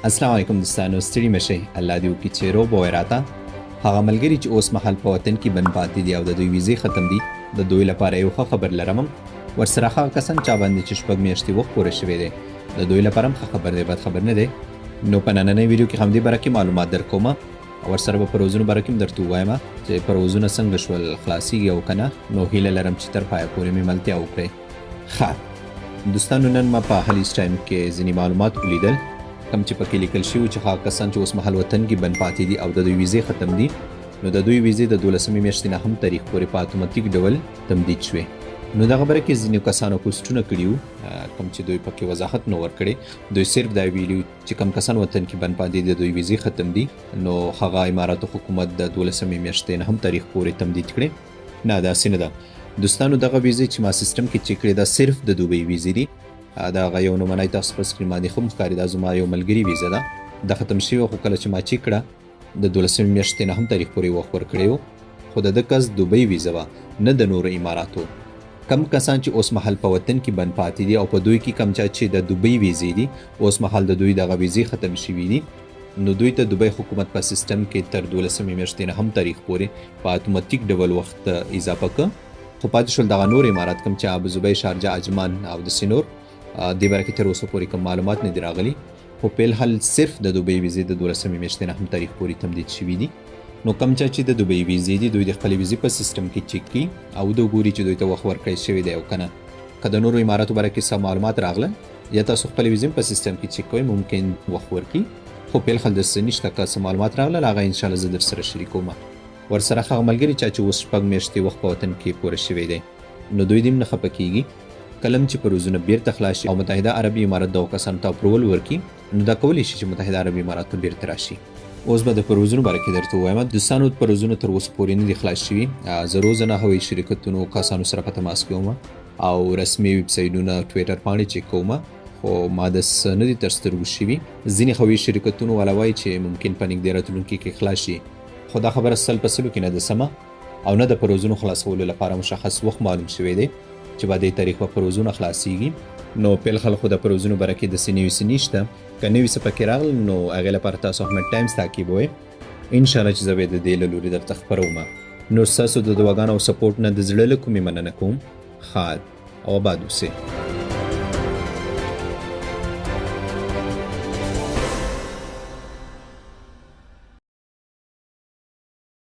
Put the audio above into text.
السلام علیکم دوستانو، ستړي مه شئ. الله دې وکړي چې روغ به وئ. راته هغه ملګري چې اوس مهال په وطن کې بند پاتې دي او د دوی ویزې ختم دي، د دوی لپاره یو ښه خبر لرم. ورسره هغه کسان چا باندې چې 6 میاشتې وخت پوره شوی دی، د دوی لپاره هم ښه خبر دی، بد خبر نه دی. نو په نننۍ ویډیو کې همدې باره کې معلومات درکوم او ورسره به پروازونو باره کې هم درته ووایم چې پروازونه څنګه شول، خلاصیږي او که نه. نو هیله لرم چې تر پایه پورې مې ملتیا وکړئ. ښه دوستانو، نن ما په خلیج ټایم کې ځینې معلومات ولیدل، کوم چې پکې لیکل شوي چې هغه کسان چې اوس مهال وطن کې بند پاتې دي او د دوی ویزې ختم دي، نو د دوی ویزې د 12مې میاشتې نه هم تاریخ پورې په اتوماتیک ډول تمدید شوې. نو دغه باره کې ځینې کسانو پوسټونه کړي وو، کوم چې دوی پکې وضاحت نه ورکړي. دوی صرف دا ویلي چې کوم کسان وطن کې بند پاتې دي، د دوی ویزې ختم دي، نو هغه اماراتو حکومت د 12مې میاشتې نه هم تاریخ پورې تمدید کړي. نه، داسې نه ده دوستانو. دغه ویزې چې ما سیستم کې چک کړې، دا صرف د دوبۍ ویزې دي. دا هغه یو نمونه تاسو په سکرین باندې هم ښکاري. دا زما یو ملګري ویزه ده، دا ختم شوی، خو کله چې ما چک کړه، د 12مې میاشتې نه هم تاریخ پورې وخت ورکړی و، خو د ده کس دوبۍ ویزه وه، نه د نورو اماراتو. کم کسان چې اوس مهال په وطن کې بند پاتې دي او په دوی کې کم چا چې د دوبۍ ویزې دي، اوس مهال د دوی دغه ویزې ختم شوي دي، نو دوی ته دوبۍ حکومت په سیستم کې تر 12مې میاشتې نه هم تاریخ پورې په اتوماتیک ډول وخت اضافه که. خو پاتې شول دغه نور امارات، کوم چې ابوظبۍ، شارجه، عجمان او داسې نور، دې باره کې تر اوسه پورې کوم معلومات نه دي راغلي، خو په الحال صرف د دوبۍ ویزې د 12مې میاشتې نه هم تاریخ پورې تمدید شوي دي. نو کوم چا چې د دوبۍ ویزې دي، دوی د خپلې ویزې په سیستم کې چک کړي او د وګوري چې دوی ته وخت ورکړی شوی دی او که نه. که د نورو اماراتو باره کې څه معلومات راغله یا تاسو خپلې ویزې په سیستم کې چک کوئ، ممکن وخت ورکړي، خو په الحال داسې نشته. که څه معلومات راغله، هغه انشاءالله زه در سره شریکوم. ورسره هغه ملګري چا چې اوس 6 میاشتې وخت په وطن کې پوره شوی دی، نو دوی دې هم نه خفه کیږي. کله چې پروازونه بیرته خلاص شي او متحده عربي امارات دغو کسانو ته approval ورکړي، نو دا کولی شي چې متحده عربي امارات ته بیرته راشي. اوس به د پروازونو باره کې درته ووایم. دوستانو، پروازونه تر اوسه پورې نه دي خلاص شوي. زه روزانه هوایي شرکتونو کسانو سره په تماس کې وم او رسمي ویب سایټونه، ټویټر پاڼې چک کوم، خو ما د څه نه دي تر سترګو شوي. ځینې هوایي شرکتونو والا وایي چې ممکن په نږدې راتلونکي کې خلاص شي، خو دا خبره 100% کې نه ده سمه او نه د پروازونو خلاصولو لپاره مشخص وخت معلوم شوی دی چې په دې تاریخ به پروازونه خلاصیږي. نو په خو د پروازونو باره کې داسې نوي څه نشته. که نوي څه پکې راغل، نو هغې لپاره تاسو احمد ټایمز تعقیبوئ. انشاءالله چې زه به د دې له لوري درته خپروم. نو ستاسو د دعاګانو او سپورټ نه د زړه له کومې مننه کوم. ښاد او آباد اوسئ.